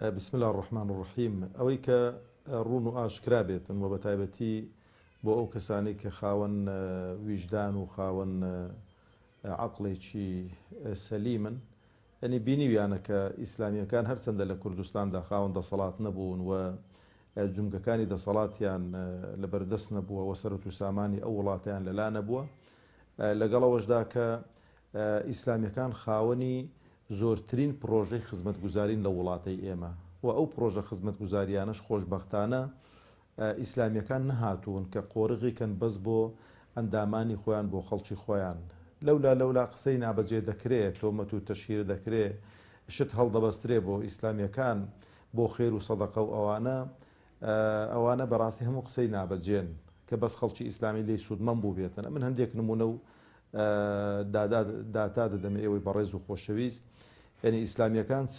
بسم اللە الرحمن الرحیم ئەوەی کە ڕوون و ئاشکرا بێتن و بەتایبەتی بۆ ئەو کەسانەی کە خاوەن ویژدان و خاوەن عەقڵێکی سەلیمن یەنی بینیویانە کە ئیسلامیەکان هەرچەندە لە کوردستاندا خاوەن دەسەڵات نەبوون و جومگەکانی دەسەڵاتیان لەبەردەست نەبووە و سەرەت و سامانی ئەو وڵاتەیان لەلا نەبووە لەگەڵ ئەوەشدا کە ئیسلامیەکان خاوەنی زۆرترین پڕۆژەی خزمەتگوزارین لەو وڵاتەی ئێمە و ئەو پڕۆژە خزمەتگوزاریانەش خۆشبەختانە ئیسلامیەکان نەهاتوون کە قۆرغی کەن بەس بۆ ئەندامانی خۆیان بۆ خەڵکی خۆیان لەولا لەولا قسەی نابەجێ دەکرێ تۆمەت و تەشهیر دەکرێ شت هەڵدەبەسترێ بۆ ئیسلامیەکان بۆ خێر و سەدەقە و ئەوانە ئەوانە بەڕاستی هەموو قسەی نابەجێن کە بەس خەڵکی ئیسلامی لێی سوودمەند بووبێتن ئەمن هەندێک نمونە و داتا دەدەمە ئێوەی بەڕێز و خۆشەویست یعنی ئیسلامیەکان چ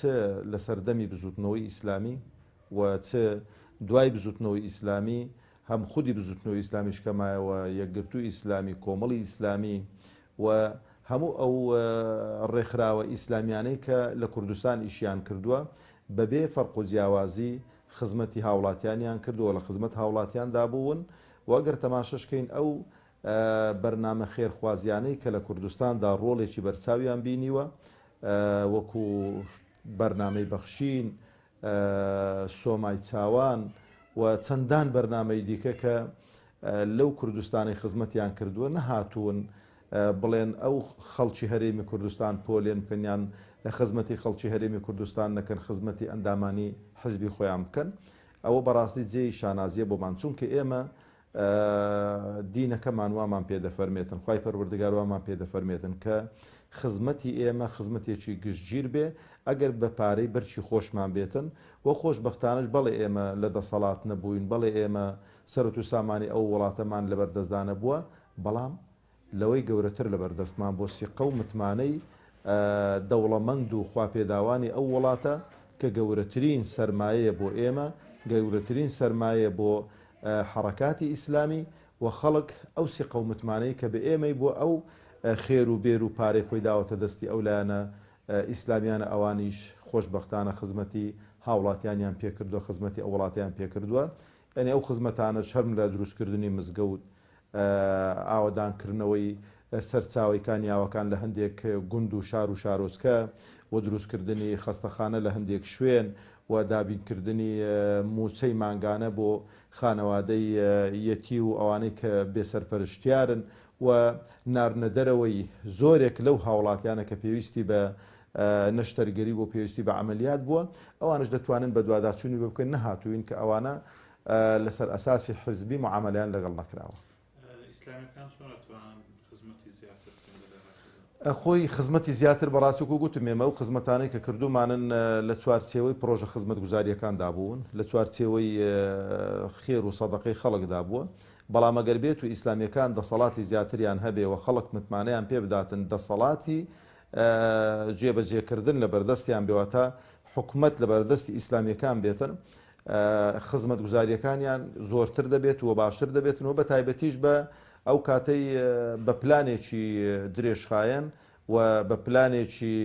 لە سەردەمی بزوتنەوەی ئیسلامی و چ دوای بزوتنەوەی ئیسلامی هەم خودی بزوتنەوەی ئیسلامیش کە مایەوە یەکگرتوو ئیسلامی کۆمەڵی ئیسلامی و هەموو ئەو ڕێکخراوە ئیسلامیانەی کە لە کوردستان ئیشیان کردووە بەبێ فەرق و جیاوازی خزمەتی هاوڵاتیانیان کردووە لە خزمەت هاوڵاتیاندا بوون و ئەگەر تەماشەش کەین ئەو بەرنامە خێرخوازیانەی کە لە کوردستاندا ڕۆڵێکی بەرچاویان بینیوە وەکو بەرنامەی بەخشین، سۆمای چاوان و چەندان بەرنامەی دیکە کە لەو کوردستانەی خزمەتیان کردووە نەهاتوون بڵێن ئەو خەڵکی هەرێمی کوردستان پۆلێن بکەن یان خزمەتی خەڵکی هەرێمی کوردستان نەکەن خزمەتی ئەندامانی حزبی خۆیان بکەن ئەوە بەڕاستی جێی شانازیە بۆمان چونکە ئێمە دینەکەمان وامان پێ دەفەرمێتن خوای پەروەردگار وامان پێ دەفەرمێتن کە خزمەتی ئێمە خزمەتێکی گشتگیر بێ ئەگەر بە پارەی بەرکی خۆشمان بێتن و خۆشبەختانەش بەڵێ ئێمە لە دەسەڵات نەبووین بەڵێ ئێمە سەرەت و سامانی ئەو وڵاتەمان لەبەردەستدا نەبووە بەڵام لەوەی گەورەتر لەبەردەستمان بۆ سیقە و متمانەی دەوڵەمەند و خواپێداوانی ئەو وڵاتە کە گەورەترین سەرمایەیە بۆ ئێمە، گەورەترین سەرمایەیە بۆ حەڕەکاتی ئیسلامی و خەڵک ئەو سیقە و متمانەی کە بە ئێمەی بووە ئەو خێر و بێر و پارەی خۆی داوەتە دەستی ئەو لایەنە ئیسلامیانە ئەوانیش خۆشبەختانە خزمەتی هاوڵاتیانیان پێکردووە خزمەتی ئەو وڵاتەیان پێکردووە یانی ئەو خزمەتانەش هەر لە دروستکردنی مزگەوت ئاوەدانکردنەوەی سەرچاوەی کانیاوەکان لە هەندێک گوند و شار و شارۆچکە و دروستکردنی خەستەخانە لە هەندێک شوێن و دابینکردنی مووچەی مانگانە بۆ خانەوادەی یەتی و ئەوانەی کە بێ سەرپەرشتیارن و ناردنە دەرەوەی زۆرێک لەو هاوڵاتیانە کە پێویستی بە نەشتەرگەری بۆ پێویستی بە عەمەلیات بووە ئەوانش دەتوانن بەدواداچوونی بۆ بکەن نەهاتووین کە ئەوانە لەسەر ئەساسی حزبی معامەلەیان لەگەڵ نەکراوە. ئیسلامیەکان چۆن ئەتوانن خزمەتی زیاتر بکەن لە داهاتوودا؟ خۆی خزمەتی زیاتر بەڕاستی وەکو گوتم ئێمە ئەو خزمەتانەی کە کردوومانن لە چوارچێوەی پڕۆژە خزمەتگوزارییەکاندا بوون، لە چوارچێوەی خێر و سەدەقەی خەڵکدا بووە، بەڵام ئەگەر بێت و ئیسلامییەکان دەسەڵاتی زیاتریان هەبێ و خەڵک متمانەیان پێ بداتن دەسەڵاتی جێبەجێکردن لە بەردەستیان بێ واتە حکومەت لە بەردەستی ئیسلامییەکان بێتن خزمەتگوزارییەکانیان زۆرتر دەبێت و باشتر دەبێتن و بە تایبەتیش بە ئەو کاتەی بە پلانێکی درێژخایەن و بە پلانێکی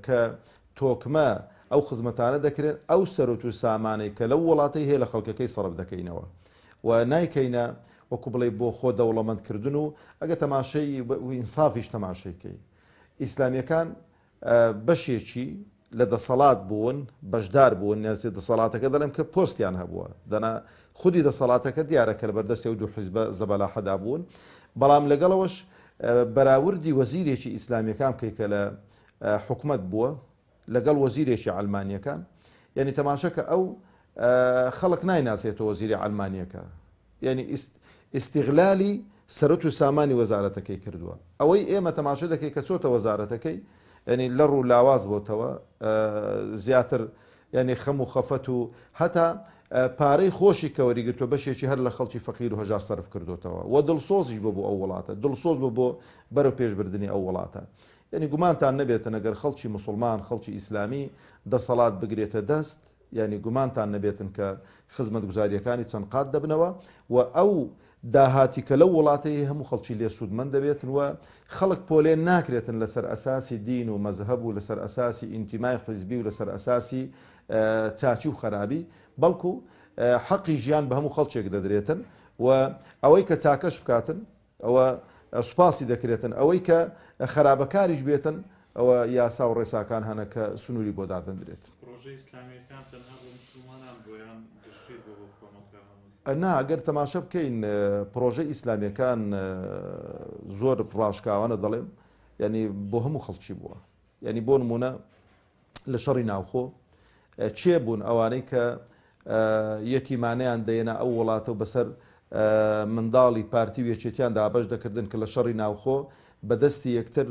کە تۆکمە ئەو خزمەتانە دەکرێن ئەو سەرۆت و سامانەی کە لەو وڵاتەی هەیە لە خەڵکەکەی سەرف دەکەینەوە و نایکەینە وەکو بڵێ بۆ خۆ دەوڵەمەندکردن و ئەگە تەماشەی ئینسافیش تەماشەیکەی ئیسلامیەکان بەشێکی لە دەسەڵات بوون بەشدار بوون نێزی دەسەڵاتەکە دەڵێم کە پۆستیان هەبووە دەنا خودی دەسەڵاتەکە دیارە کە لەبەردەستی ئەو دوو حیزبە زەبەلاحەدا بوون بەڵام لەگەڵەوەش بەراوردی وەزیرێکی ئیسلامیەکان بکەی کە لە حکومەت بووە لەگەڵ وەزیرێکی عەلمانیەکان یعنی تەماشە کە ئەو خەڵک نایناسێتەوە وەزیری عەلمانیەکە یانی ئیستیغلالی سەرەت و سامانی وەزارەتەکەی کردووە ئەوەی ئێمە تەماشە دەکەی کە چۆتە وەزارەتەکەی یعنی لەڕ و لاواز بۆتەوە زیاتر یعنی خەم و خەفەت و هەتا پارەی خۆشی کەوەری گرتووە بەشێکی هەر لە خەڵکی فەقیر و هەژار سەرف کردوتەوە و دڵسۆزیش بۆ بۆ ئەو وڵاتە دڵسۆز بۆ بۆ بەرەو پێشبردننی ئەو وڵاتە یعنی گومانتان نەبێتن ئەگەر خەڵکی مسلمان خەڵکی ئیسلامی دەسەڵات بگرێتە دەست یانی گومانتان نەبێتن کە خزمەتگوزارییەکانی چەند قات دەبنەوە و ئەو داهاتی کە لەو وڵاتەی هەموو خەڵکی لێ سوودمەند دەبێتن و خەڵک پۆلێن ناکرێتن لەسەر ئەساسی دین و مەزهەب و لەسەر ئەساسی ئینتیمای حیزبی و لەسەر ئەساسی. چاکی و خەرابی، بەڵکو حەقی ژیان بە هەموو خەڵکێک دەدرێتن و ئەوەی کە چاکەش بکاتن ئەوە سوپاسی دەکرێتن، ئەوەی کە خەرابەکاریش بێتن ئەوە یاسا و ڕێساکان هەنە کە سنووری بۆ دادەندرێت. پڕۆژەی ئیسلامییەکان تەنها بۆ موسڵمانان بووە یان گشتگیر بووە بۆ کۆمەڵگا هەمووی؟ نا، گەر تەماشا بکەین پڕۆژەی ئیسلامییەکان زۆر ڕاشکاوانە دەڵێم یانی بۆ هەموو خەڵکی بووە. یانی بۆ نموونە لە شەڕی ناوخۆ کێ بوون ئەوانەی کە یەتیمانەیان دەیەنا ئەو وڵاتە و بەسەر منداڵی پارتی و یەکێتیان دابەش دەکردن کە لە شەڕی ناوخۆ بەدەستی یەکتر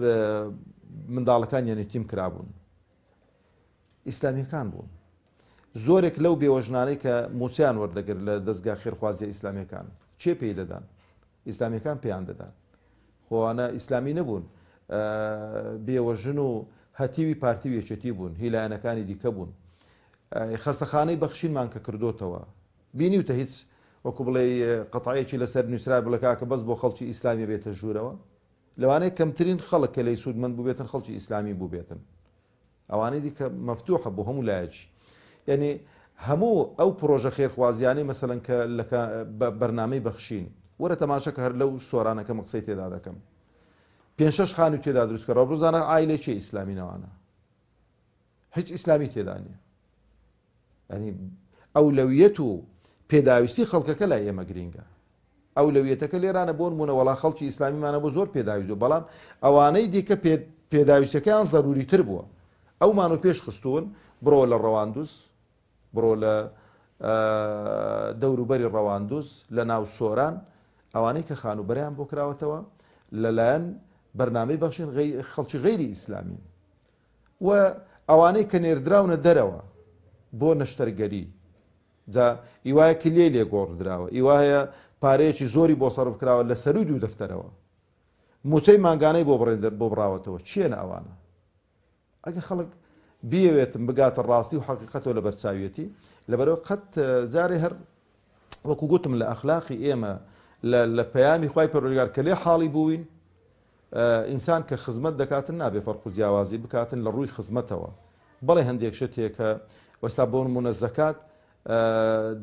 منداڵەکانیان یەتیم کرابوون ئیسلامیەکان بوون زۆرێک لەو بێوەژنانەی کە موچەیان وەردەگرت لە دەزگا خێرخوازیە ئیسلامیەکان کێ پێی دەدان؟ ئیسلامیەکان پێیان دەدان. خۆ ئەوانە ئیسلامی نەبوون بێوەژن و هەتیوی پارتی و یەکێتی بوون هی لایەنەکانی دیکە بوون. خەستەخانەی بەخشینمان کە کردۆتەوە بینیوتە هیچ وەکو بڵێ قەتعەیەکی لەسەر نووسرا بڵێ کاکە بەس بۆ خەڵکی ئیسلامی بێتە ژوورەوە لەوانەیە کەمترین خەڵک کە لێی سوودمەند بووبێتن خەڵکی ئیسلامی بووبێتن. ئەوانەی دیکە مەفتوحە بۆ هەموو لایەکی یعنی هەموو ئەو پرۆژە خێرخوازیانەی مەسەلەن کە لە بەرنامەی بەخشین وەرە تەماشا کە هەر لەو سۆرانەکەم قسەی تێدا دەکەم پێ شەش خانوو تێدا دروست کە ڕۆزانە ئایلێکی ئیسلامی نەوانە هیچ ئیسلامی تێدا نییە ینی ئەولەویەت و پێداویستی خەڵکەکە لای ئێمە گرینگە ئەولەویەتەکە لێرانە بۆ نمونە وەڵا خەڵکی ئیسلامیمانە بۆ زۆر پێداویست بوو بەڵام ئەوانەی دیکە پێداویستەکەیان زەروری تر بووە ئەومان و پێش خستوون بڕۆ لە ڕەواندوز بڕۆ لە دەوروبەری ڕەواندوز لە ناو سۆران ئەوانەی کە خانووبەرەیان بۆ کراوەتەوە لەلایەن بەرنامەی بەخشین خەڵکی غەیری ئیسلامین و ئەوانەی کە نێردراونە دەرەوە بۆ نەشتەرگەری جا ئی وایە کلیەی لێ گۆڕدراوە، ئی وایە پارەیەکی زۆری بۆ سەرف کراوە لە سەرووی دوو دەفتەرەوە. مووچەی مانگانەی بۆ بۆ بڕاوەتەوە. کێن ئەوانە؟ ئەگە خەڵک بیەوێتم بگاتە ڕاستی و حەقیقەتەوە لە بەرچاویەتی، لەبەرئەوە قەت جارێ هەر وەکو گوتم لە ئەخلاقی ئێمە لە پەیامی خوای پەروەردگار کە لێ حاڵی بووین ئینسان کە خزمەت دەکاتن نابێ فەرق و جیاوازی بکاتن لە ڕووی خزمەتەوە بەڵێ هەندێک شت هەیە کە وەستا بۆ نمونە زەکات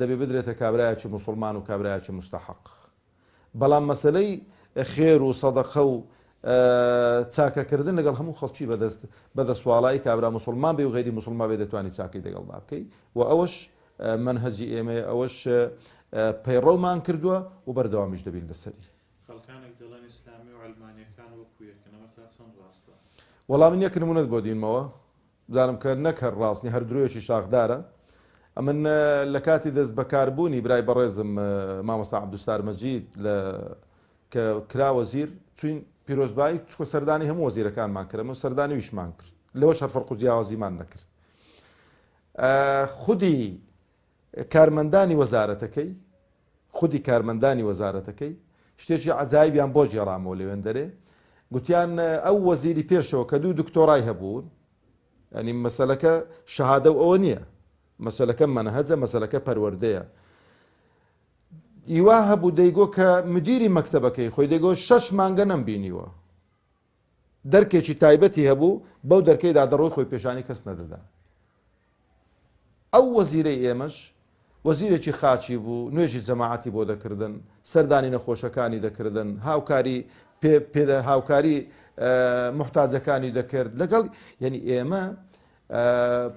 دەبێ بدرێتە کابرایەکی موسڵمان و کابرایەکی مستحق بەڵام مەسلەی خێر و سەدەقە و چاکەکردن لەگەڵ هەموو خەڵکی بەدەست بەدەستواڵایی کابرا مسلمان بێ و غەیری مسلمان بێ دەتوانانی چاکەی دەگەڵدا بکەی و ئەوەش مەنهەجی ئێمەیە ئەوەش پەیڕەومان کردووە و بەردەوامیش دەبین لەسەری. خەڵکانێک دەڵێن ئیسلامی و عەلمانیەکان وەکو یەکن ئەمە تا چەند ڕاستە؟ وەڵا من یەک نمونەت بۆ دینمەوە بزانم کە نەک هەر ڕاست نی هەر درۆیەکی شاخدارە ئەمن لە کاتی دەست بەکاربوونی برای بەڕێزم مامۆستا عەبدولستار مەجید لە کە کرا وەزیر چوین پیرۆزبایی چکە سەردانی هەموو وەزیرەکانمان کرد من سەردانی ویشمان کرد لەوەش هەر فەرق و جیاوازیمان نەکرد خودی کارمەندانی وەزارەتەکەی خودی کارمەندانی وەزارەتەکەی شتێکی عەجایبیان بۆ گێڕامەوە لەوێندەرێ گوتیان ئەو وەزیری پێشەوە کە دوو دکتۆرای هەبوون ینی مەسەلەکە شەهادە و ئەوە نییە مەسەلەکە مەنهەجە مەسەلەکە پەروەردەیە ئیوا هەبوو دەیگۆ کە مدیری مەکتەبەکەی خۆی دەیگۆ شەش مانگە نەمبینیوە دەرکێکی تایبەتی هەبوو بەو دەرکەیدا دەڕۆی خۆی پێشانی کەس نەدەدا ئەو وەزیرەی ئێمەش وەزیرێکی خاچی بوو، نوێژی جەماعەتی بۆ دەکردن، سەردانی نەخۆشەکانی دەکردن، هاوکاری پێ پێ هاوکاری موحتاجەکانی دەکرد لەگەڵ یعنی ئێمە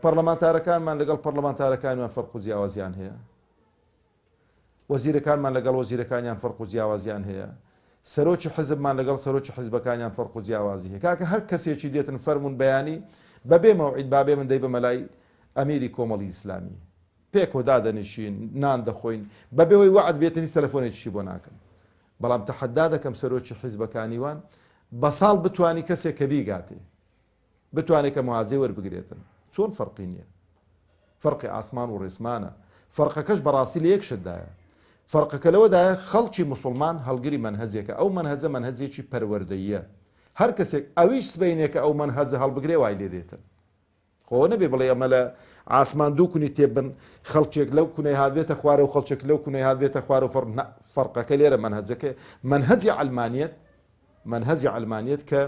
پەرلەمانتارەکانمان لەگەڵ پەرلەمانتارەکانیان فەرق و جیاوازیان هەیە. وەزیرەکانمان لەگەڵ وەزیرەکانیان فەرق و جیاوازیان هەیە. سەرۆکی حزبمان لەگەڵ سەرۆکی حزبەکانیان فەرق و جیاوازی هەیە. کاکە هەر کەسێکی دێتن فەرموون بەیانی بەبێ مەوعید بابێ من دەیبەمە لای ئەمیری کۆمەڵی ئیسلامی. پێکەوە دادەنیشین نان دەخۆین بەبێ ئەوەی وەعد بێتن هیچ تەلەفۆنێکیشی بۆ ناکەم. بەڵام تەحەدا دەکەم سەرۆکی حزبەکانی وان بە ساڵ بتوانی کەسێک کە بیگاتێ. بتوانێت کە مواجەی وەربگرێتن چۆن فەرقی نییە فەرقی ئاسمان و ڕێسمانە فەرقەکەش بەڕاستی لە یەک شتدایە فەرقەکە لەوەدایە خەڵکی موسڵمان هەڵگری مەنهەجێکە ئەو مەنهەجە مەنهەجێکی پەروەردەییە هەر کەسێک ئەویش سبەینێکە ئەو مەنهەجە هەڵبگرێ وای لێ دێتن خۆ نەبێ بڵێ ئەمە لە ئاسمان دوو کونی تێبن خەڵکێک لەو کونەی هات بێتە خوارە و خەڵکێک لەو کونەی هات بێتە خوارە و فەرق فەرقەکە لێرە مەنهەجەکە مەنهەجی عەلمانیەت مەنهەجی عەلمانیەت کە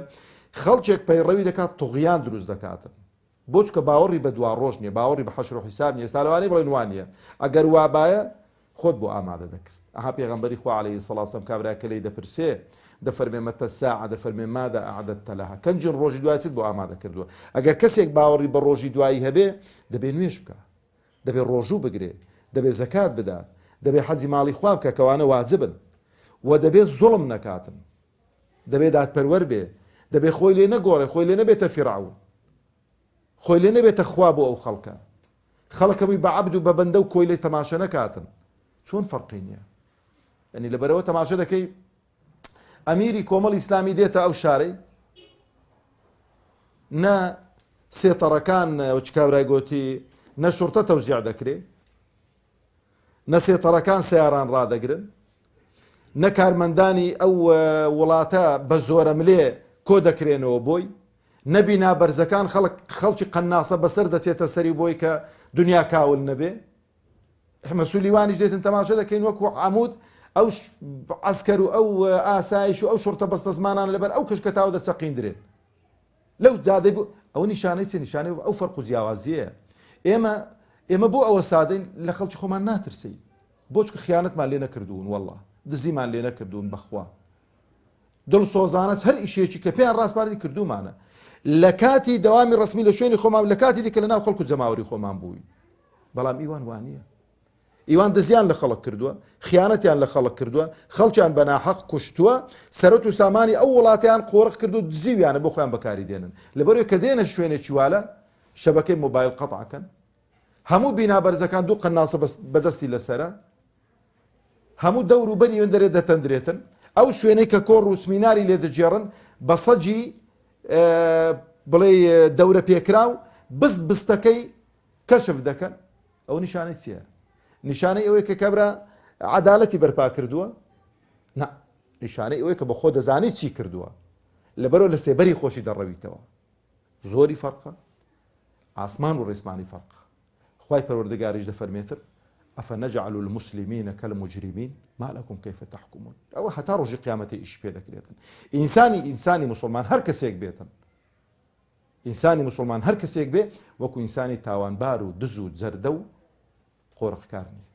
خەڵکێک پەیڕەوی دەکات طغیان دروست دەکاتن. بۆ چکە باوەڕی بە دوا ڕۆژ نییە باوەڕی بە حەشر و حیساب نیە ئێستا لەوانەیە بڵێن وا نییە ئەگەر وابایە خۆت بۆ ئامادە دەکرد ئەها پێغەمبەری خوا علیه الصلاة والسلام کابرا کە لێی دەپرسێ دەفەرمێ متى الساعة دەفەرمێ ماذا اعددت لها کەنجین ڕۆژی دوای چت بۆ ئامادە کردووە ئەگەر کەسێک باوەڕی بە ڕۆژی دوایی هەبێ دەبێ نوێژ بکە دەبێ ڕۆژوو بگرێ دەبێ زەکات بدات دەبێ حەجی ماڵی خوا بکە کەوانە واجبن و دەبێ زوڵم نەکاتن دەبێ دادپەروەر بێ دەبێ خۆی لێ نەگۆڕێ خۆی لێ نەبێتە فیرعەون خۆی لێ نەبێتە خوا بۆ ئەو خەڵکە خەڵک هەمووی بە عەبد و بە بەندە و کۆیلەی تەماشە نەکاتن چۆن فەرقی نییە یعنی لەبەرەوە تەماشە دەکەی ئەمیری کۆمەڵ ئیسلامی دێتە ئەو شارەی نە سێتەڕەکان چ کابرای گۆتی نە شورتە تەوزیع دەکرێ نە سێتەڕەکان سیاران ڕادەگرن نە کارمەندانی ئەو وڵاتە بە زۆرەملێ کۆ دەکرێنەوە بۆی نە بینا بەرزەکان خەڵک خەڵکی قەناسە بەسەر دەچێتە سەری بۆی کە دنیا کاول نەبێ ئەحمە سولیوانیش دێتن تەماشا دەکەین وەکو عمود ئەو عسکەر و ئەو ئاسایش و ئەو شڕتە بەستە زمانان لەبەر ئەو کەشکەتاوە دەچەقیندرێن لەو جادەی بوو ئەوە نیشانەی چی نیشانەی ئەو فەرق و جیاوازیەیە ئێمە ئێمە بۆ ئەوە سادەین لە خەڵکی خۆمان ناترسین بۆ چکە خیانەتمان لێ نەکردوون والله دزیمان لێ نەکردوون بەخوا دڵسۆزانە هەر ئیشێکی کە پێیان ڕاسپاردی کردومانە لە کاتی دەوامی ڕسمی لە شوێنی خۆمان لە کاتی دیکە لە ناو خەڵکو جەماوەری خۆمان بووین بەڵام ئیوان وانە ئیوان دزیان لە خەڵک کردووە، خیانەتیان لە خەڵک کردووە، خەڵکیان بە ناحەق کوشتووە، سەرەت و سامانی ئەو وڵاتەیان قۆرخ کردو دزیویانە بۆ خۆیان بەکاری دێنن. لەبەرئەوەی کە دێنە شوێنێکی والە شەبەکەی مۆبایل قەتع ئەکەن، هەموو بینا بەرزەکان دوو قەناسە بەدەستی لەسەرە، هەموو دەور و بەری وێندەرێ دەتەندرێتن، ئەو شوێنەی کە کۆڕ و سمیناری لێ دەگێڕن بە سەگی بڵێ دەورە پێکراو بست بستەکەی کەشف دەکەن ئەو نیشانەی چییە؟ نیشانەی ئەوەی کە کابرا عەدالەتی بەرپا کردووە؟ نا نیشانەی ئەوەی کە بە خۆ دەزانی چی کردووە لەبەرەوە لە سێبەری خۆشی دەڕەویتەوە زۆری فەرقە ئاسمان و ڕێسمانی فەرق خوای پەروەردگاریش دەفەرمێتن أفنجعل المسلمين كالمجرمين ما لكم كيف تحكمون ئەوە هەتا ڕۆژی قیامەتی ئیش پێ دەکرێتن ئینسانی ئینسانی مسلمان هەر کەسێک بێتن ئینسانی موسڵمان هەر کەسێک بێ وەکو ئینسانی تاوانبار و دز و جەردە و قۆرخکار نییە.